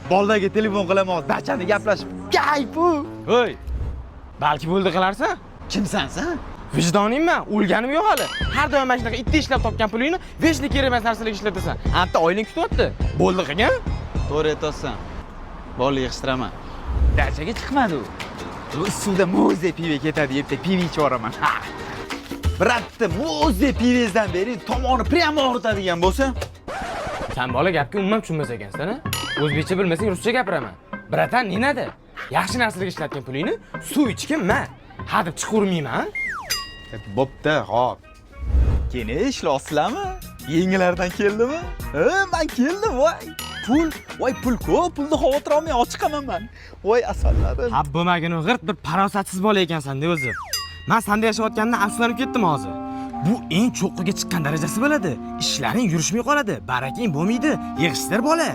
Bollarga telefon qilaman hozir, dachani gaplashib. Kayfu. Voy. Balki bo'ldi qilarsan? Kimsan sen? Vijdoningman, o'lganim yo'q hali. Har doim mana shunaqa itda ishlab topgan pulingni vechni kerak emas narsalarga ishlatasan. Anta oilang kutyapti. Bo'ldi qilgin. To'g'ri aytyapsan. Bola yig'ishtiraman. Dachaga chiqmadi u. Bu suvda muzdek pivo ketadi, deb pivo ichib yuboraman. Ha. Bratni muzdek pivingizdan bering, tomoni prямо og'ritadigan bo'lsa. San bola gapga umuman tushunmas ekansan, a? O'zbekcha bilmasang ruscha gapiraman. Bratan, ne nada? Yaxshi narsalarga ishlatgan pulingni suv ichgin, ma. Ha deb chiqavermayman. Bo'pti, hop. Keyin ishlayapsizlarmi? Yengilardan keldimi? Ha, men keldim, voy. Pul, voy pul ko'p, pulni xavotir olmay ochiqaman man. Voy asallarim. Ha bo'lmagin g'irt bir farosatsiz bola ekansan-da o'zi. Men senda yashayotganimdan afsuslanib ketdim hozir. Bu eng cho'qqiga chiqqan darajasi bo'ladi. Ishlaring yurishmay qoladi, barakang bo'lmaydi. Yig'ishtir bola.